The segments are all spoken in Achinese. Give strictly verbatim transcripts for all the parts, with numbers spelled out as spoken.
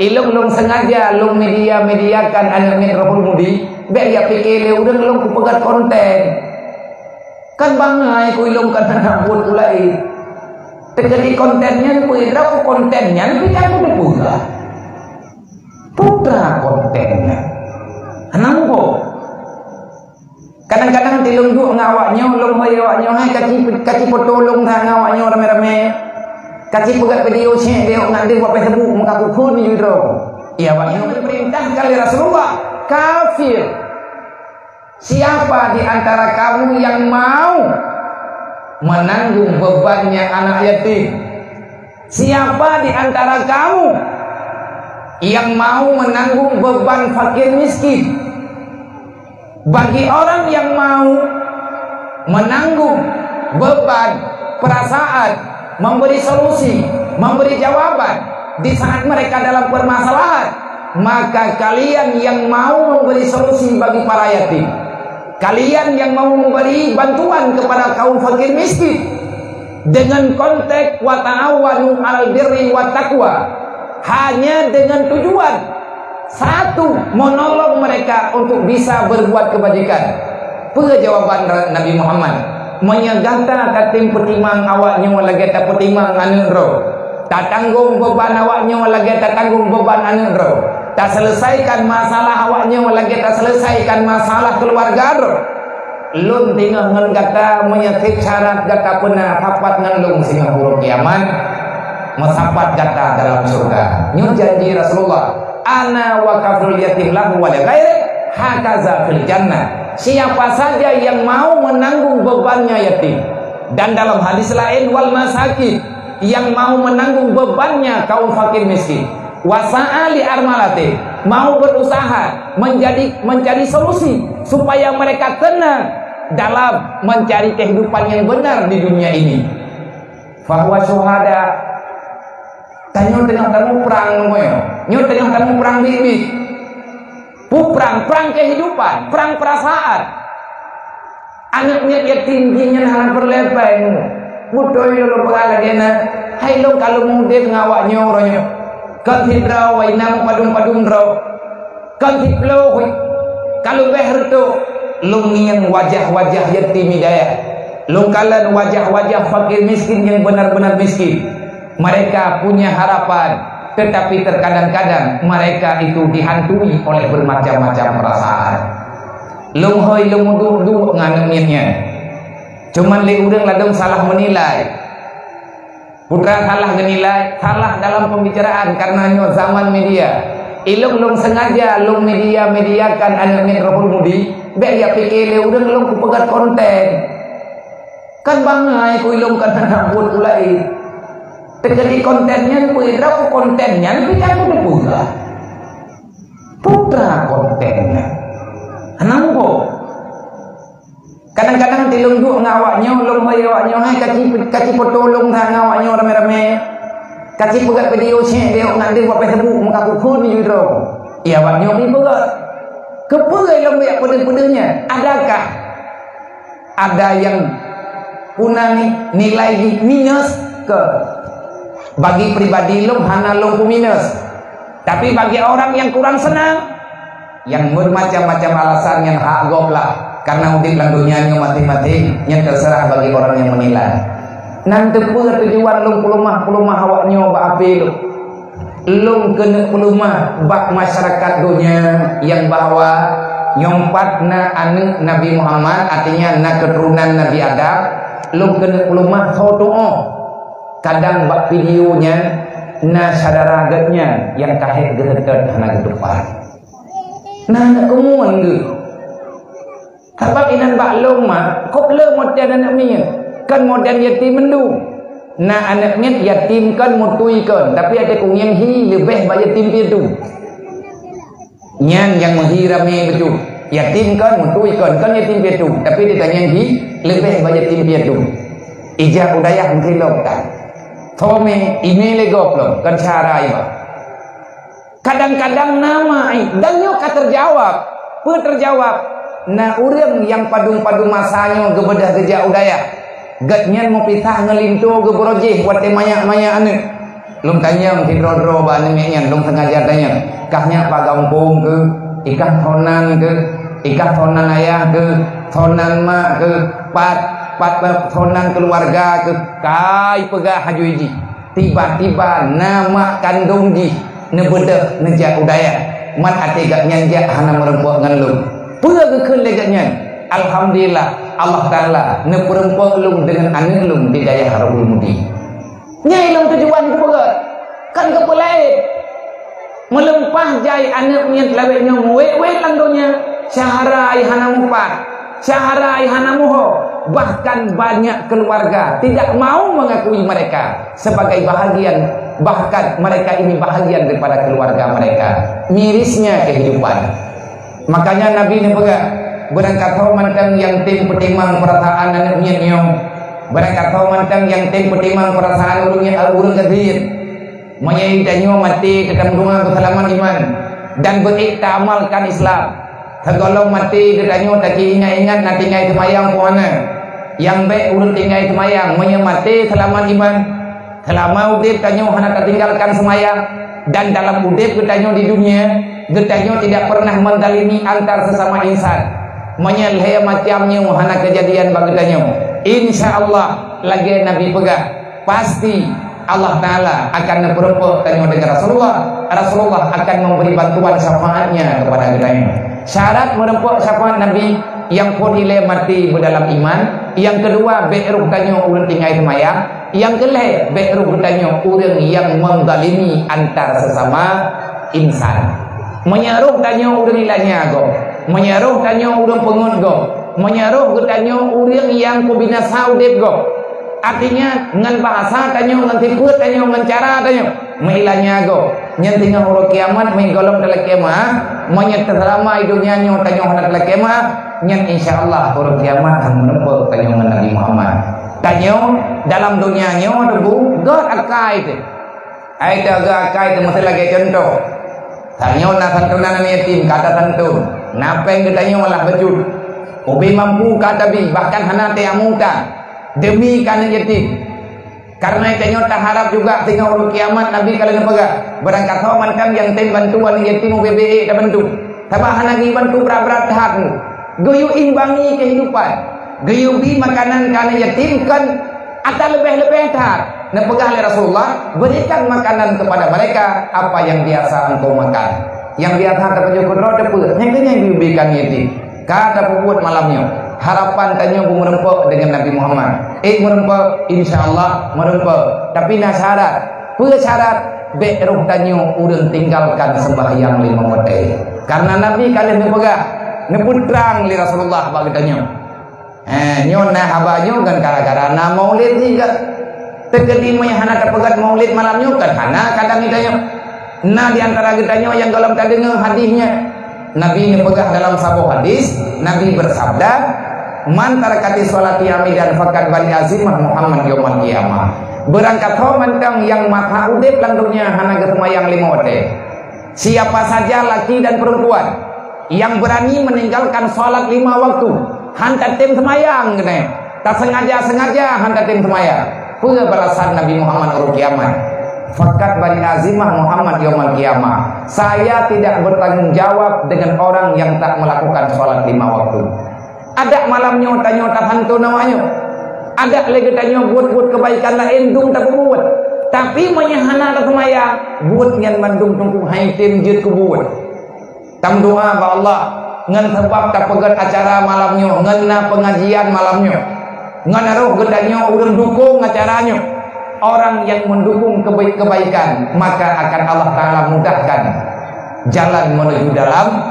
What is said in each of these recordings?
Ilong lôn sengaja lôn media-mediakan aneuk miet Rohul Mudi, bék jak pike lé ureuëng lôn kupeugét konten. Kan bangai ku ilong kan aneuk buet ulai. Teukeudi konten nyan peue droe konten nyan pih kan kupeugah. Putra konten nyan. Hana muphom. Kadang-kadang tilông duek ngon awak nyoe, lông hôi awak nyoe, hai kaci, kaci foto lông that ngon awak nyoe ramé-ramé. Kaci peugah video cek dia ngon dia buat Facebook, muka kukhun ni droe. Ya, awak nyoe diperintahkan oleh Rasulullah. Kafir. Siapa di antara kamu yang mau menanggung bebannya anak yatim? Siapa di antara kamu yang mau menanggung beban fakir miskin? Bagi orang yang mau menanggung beban perasaan, memberi solusi, memberi jawaban di saat mereka dalam permasalahan, maka kalian yang mau memberi solusi bagi para yatim, kalian yang mau memberi bantuan kepada kaum fakir miskin, dengan konteks wa ta'awanu 'alal birri wat taqwa, hanya dengan tujuan satu, menolong mereka untuk bisa berbuat kebajikan. Peue jawaban Ra-, Nabi Muhammad? Meunyoe gata ka tem peutimang awak nyoe lagée tapeutimang aneuk droe, tatanggong beban awak nyoe lagée tatanggong beban aneuk droe, taselesaikan masalah awak nyoe lagée taselesaikan masalah keuluwarga droe. Lôn teungoh ngon gata, meunyoe syarat gata peuna sapat ngon lôn singoh uroe kiamat, meusapat gata dalam syurga. Nyoe janji Rasulullah, "Ana wa kafilul yatim lahu wa li ghairi, hakaza fil jannah." Siapa saja yang mau menanggung bebannya yatim, dan dalam hadis lain, "Wal masakin," yang mau menanggung bebannya kaum fakir miskin. Wasa'a li armalati, mau berusaha menjadi, mencari solusi supaya mereka tenang dalam mencari kehidupan yang benar di dunia ini. Fahuwa syuhada. Tanyoe teungoh tamuprang nyoe. Nyoe teungoh tamuprang biet-biet. Perang, perang kehidupan, perang perasaan. Aneuk miet yatim jih nyan hana peureulée péng. Beutôi lôn peugah lagée na, hai lôn ka lôn udeb ngon awak nyoe uroe nyoe. Kon sidroe wai na padum-padum droe. Kon siploh wai. Ka leubeh reutôh lôn ngieng wajah-wajah yatim hidayah. Lôn kalon wajah-wajah fakir miskin nyang benar-benar miskin. Mereka punya harapan, tetapi terkadang-kadang mereka itu dihantui oleh bermacam-macam perasaan. Lôn hôi lôn meuduek-duek ngon aneuk miet nyan. Cuman lé ureuëng ladôm salah meunilai. Putra salah geunilai, salah dalam pembicaraan karena nyoe zaman media. Ilông lôn sengaja lôn media-mediakan aneuk miet Rohul Mudi, bék jak pike lé ureuëng lôn kupeugét konten. Kan bangai ku ilông kan aneuk buet ulai. Teukeudi konten nyan peue droe konten nyan pih kan kupeugah. Putra konten nyan. Hana muphom. Kadang-kadang tilông duek ngon awak nyoe, lông hôi awak nyoe, hai kaci, kaci foto lông that ngon awak nyoe ramé-ramé. Kaci peugah video cek dia ngon dia buat Facebook, muka kukhun ni judro. Ya, awak nyoe pih peugah. Keupeue lông biak peudeuh-peudeuh nyan? Adakah ada yang puna ni nilai jih minus ke? Bagi pribadi lông hana lông ku minus. Tapi bagi orang yang kurang senang, yang bermacam-macam alasan nyan hak gob lah. Karena udeb lam dunia nyoe maté-maté, nyan terserah bagi orang yang menilai. Nan teupeue tujuan lông peuleumah-peuleumah awak nyoe bak api lông. Lông keuneuk peuleumah bak masyarakat donya nyang bahwa nyoe pat na aneuk Nabi Muhammad, artinya na keuturonan Nabi Adam, lông keuneuk peuleumah soe tuoh. Kadang bak video nyan na syedara geuh nyan nyang ka hék geuseutôt hana geutupat. Na aneuk keumuen geuh. Sabab inan bak lông ma, kop le model aneuk miet, kon model yatim mandum. Na aneuk miet yatim kon, meutui kon, tapi até kungieng hi leubeh bak yatim piatu. Nyan nyang meuhi ramé beutôi. Yatim kon, meutui kon, kon yatim piatu, tapi di tangieng hi leubeh bak yatim piatu. Ijak udayah meusilok tan. Thomé imé lé gob lom, kon cara iba. Kadang-kadang nama ai, dan nyoe ka terjawab. Peue terjawab? Na ureuëng nyang padum-padum masa nyoe geubeudôh geujak u dayah. Geuhnyan meupisah ngon linto geubrojéh watée manyak-manyak aneuk. Lôn tanyong sidroe-droe bak aneuk miet nyan, lôn sengaja tanyong. Kah nyak pat gampông keuh? Ikah thôn nan keuh? Ikah thôn nan ayah keuh? Thôn nan mak keuh? Pat, pat, pat thôn nan keuluwarga keuh? Kai peugah haju jih. Tiba-tiba na mak kandông jih neubeudôh neujak u dayah. Man até gobnyan jak hana meurumpok ngon lôn. Peue geukheun lé gobnyan? Alhamdulillah, Allah Taala neupeureumpok lôn deungon aneuk lôn di dayah Rabbul Mudi. Nyan lôn tujuan keupeugah, kan keupeulaén. Meuleupah jai aneuk miet lawét nyoe meuwét-wét lam donya, syedara hana mupat, syedara hana muho, bahkan banyak keluarga tidak mau mengakui mereka sebagai bahagian, bahkan mereka ini bahagian daripada keluarga mereka. Mirisnya kehidupan. Makanya Nabi neupeugah, "Beurangkat ho mantong nyang tem peutimang peurasaan aneuk miet nyoe, beurangkat ho mantong nyang tem peutimang peurasaan ureuëng, ureuëng gadien." Meunyoe tanyoe maté teutameudoa beuseulamat iman dan beuék taamalkan Islam, sigohlom maté geutanyoe taci ingat-ingat na tinggai seumayang peue hana. Nyang bék ureuëng tinggai seumayang meunyoe maté seulamat iman. Seulama udeb tanyoe hana tatinggalkan seumayang, dan dalam udeb geutanyoe di dunia, geutanyoe tidak pernah mendalimi antar sesama insan. Meunyoe lhée macam nyoe hana keujadian bak geutanyoe, insya Allah, lagée Nabi peugah, pasti Allah Taala akan neupeureumpok tanyoe dengan Rasulullah. Rasulullah akan memberi bantuan syafaatnya kepada geutanyoe. Syarat meurumpok syafaat Nabi, nyang phôn ilée maté beudalam iman, nyang keudua bék roh tanyoe ureuëng tinggai seumayang, nyang keulhée bék roh geutanyoe ureuëng nyang mendalimi antar sesama insan. Meunyoe roh tanyoe ureuëng ilanya gob, meunyoe roh tanyoe ureuëng peungeut gob, meunyoe roh geutanyoe ureuëng nyang peubinasa udeb gob, artinya ngon bahasa tanyoe, ngon sifeuet tanyoe, ngon cara tanyoe, meuilanya gob. Nyan teungoh uroe kiamat, meugohlom talakée meuah, meunyoe teuseulama di donya nyoe tanyoe hana talakée meuah, nyan insya Allah uroe kiamat han meurumpok tanyoe ngon Nabi Muhammad. Tanyoe dalam donya nyoe teubu gét akai teuh. Ai teuh gét akai teuh meusti lagée cuntoh. Tanyoe na santunan aneuk yatim, ka tasantun. Na péng geutanyoe malah bacut. Ubé mampu ka tabi, bahkan hana teuamu tan demi keu aneuk yatim. Kareuna tanyoe taharab juga teungoh uroe kiamat, Nabi ka lheueh neupeugah, beurangkat ho mantong nyang tem bantu aneuk yatim ubé-bé ék tabantu. Sabab hana geubantu brat-brat that. Geuyue imbangi kehidupan. Geuyue bi makanan keu aneuk yatim kon ata leubeh-leubeh that. Neupeugah lé Rasulullah, "Berikan makanan kepada mereka apa yang biasa engkau makan." Nyang biasa tapajoh keudroe teupeu, nyang keu nyan geuyue bi keu aneuk yatim. Ka tapeubuet malam nyoe. Harapan tanyoe beumeurumpok deungon Nabi Muhammad. Ék meurumpok, insya Allah meurumpok. Tapi na syarat. Peue syarat? Bék roh tanyoe ureuëng tinggalkan seumbahyang limong watée. Kareuna Nabi ka lheueh neupeugah, neupeutrang lé Rasulullah bak geutanyoe. Eh, nyoe na haba nyoe kan gara-gara na maulid jih kan. Teukeudi meunyoe hana tapeugét maulid malam nyoe kan hana kadang geutanyoe. Na di antara geutanyoe nyang gohlom tadeungoe hadih nyan. Nabi neupeugah dalam saboh hadis, Nabi bersabda, "Man tarakati sholati amidan faqad bari'a zimmah Muhammad yaumal qiyamah." Beurangkat ho mantong nyang masa udeb lam donya hana geuseumayang limong watée. Siapa saja laki dan perempuan yang berani meninggalkan salat lima waktu, han tatem seumayang keunoe, tasengaja-sengaja han tatem seumayang, peue balasan Nabi Muhammad uroe kiamat? Faqad bari'a zimmah Muhammad yaumal qiyamah. Saya tidak bertanggung jawab dengan orang yang tak melakukan salat lima waktu. Adak malam nyoe tanyoe tasantun awak nyoe. Adak lé geutanyoe buet-buet keubaikan laén dum tapeubuet. Tapi meunyoe hana taseumayang, buet nyan mandum teungku hai tem jeuet keu buet. Tameudoa bak Allah ngon sabab tapeugét acara malam nyoe, ngon na peungajian malam nyoe, ngon roh geutanyoe ureuëng dukong acara nyoe. Orang yang mendukung kebaikan, maka akan Allah Taala mudahkan jalan menuju dalam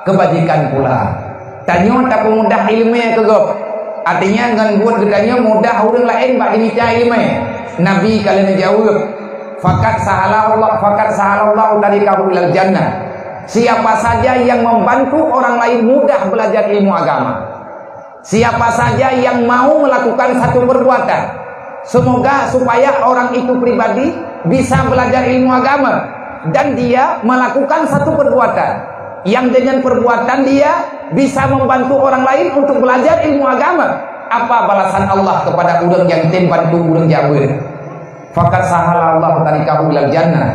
kebajikan pula. Tanyoe tapeumudah iéleumé keu gob. Artinya ngon buet geutanyoe mudah ureuëng laén bak jimita iéleumé. Nabi ka lheueh neujaweueb, "Faqad sahalallahu, faqad sahalallahu tariqahu ilal jannah." Siapa saja yang membantu orang lain mudah belajar ilmu agama. Siapa saja yang mau melakukan satu perbuatan, semoga supaya orang itu pribadi bisa belajar ilmu agama dan dia melakukan satu perbuatan yang dengan perbuatan dia bisa membantu orang lain untuk belajar ilmu agama. Apa balasan Allah kepada ureuëng nyang tem bantu ureuëng jabeuet? Faqad sahala Allah tarikahu ilal jannah.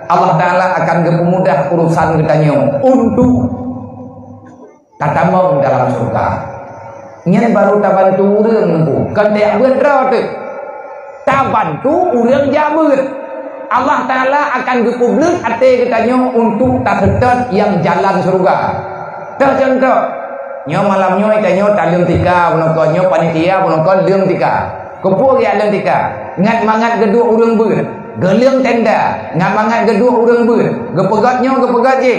Allah Ta'ala akan geupeumudah urusan geutanyoe untuk tatamong dalam syurga. Nyan baru tabantu ureuëng nunggu, kon tajak beuet droe teuh. Tabantu ureuëng jak beuet. Allah Ta'ala akan geupeubleut até geutanyoe untuk taseutôt nyang jalan syurga. Teuh contoh, nyoe malam nyoe tanyoe taleueng tika, bunoe kon nyoe panitia, bunoe kon leueng tika. Keupeue geuleueng tika? Ngat mangat geuduek ureuëng beuet. Geuleueng tenda, ngat mangat geuduek ureuëng beuet. Geupeugöt nyoe, geupeugöt jih.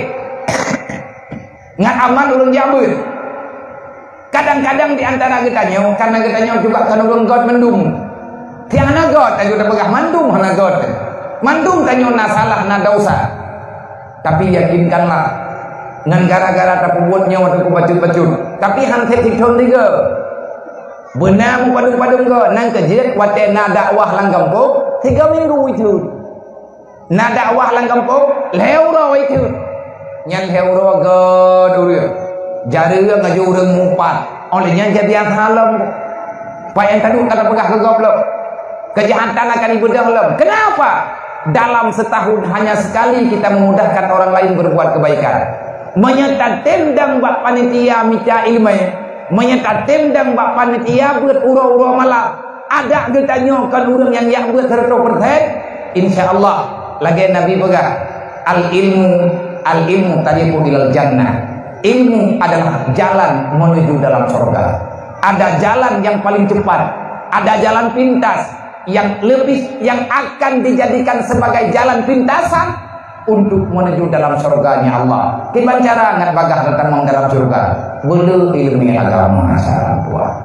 Ngat aman ureuëng jak beuet. Kadang-kadang di antara geutanyoe, karena geutanyoe juga kon ureuëng göt mandum. Tiang hana göt, tanyoe tapeugah mandum hana göt. Mandum tanyoe na salah, na dosa. Tapi yakinkanlah, ngon gara-gara tapeubuet nyoe watée peubacut-bacut, tapi han sép sithon sigoe. Beuna meupadum-padum goe, nang keujeuet watée na dakwah lam gampông, sigoe minggu ithon. Na dakwah lam gampông, lhée uroe ithon. Nyan lhée uroe göt ureuëng. Jareueng laju ureuëng mupat. Óh lheueh nyan jadi biasa lom. Peue nyang taduek ka tapeugah keu gob lom. Kejahatan akan dibeudôh lom. Kenapa? Dalam setahun hanya sekali kita memudahkan orang lain berbuat kebaikan. Meunyoe tatem dang bak panitia mita iéleumé, meunyoe tatem dang bak panitia beuet uroe-uroe malam, adak geutanyoe kon ureuëng nyang jak beuet seratus persen, insya Allah, lagée Nabi peugah, "Al-ilmu, al-ilmu tariqu ilal jannah." Ilmu adalah jalan menuju dalam surga. Ada jalan yang paling cepat, ada jalan pintas yang lebih, yang akan dijadikan sebagai jalan pintasan untuk menuju dalam surganya Allah. Kiban cara ngat bagah tatamong dalam surga? Beuleue iéleumé agama, masa tuan.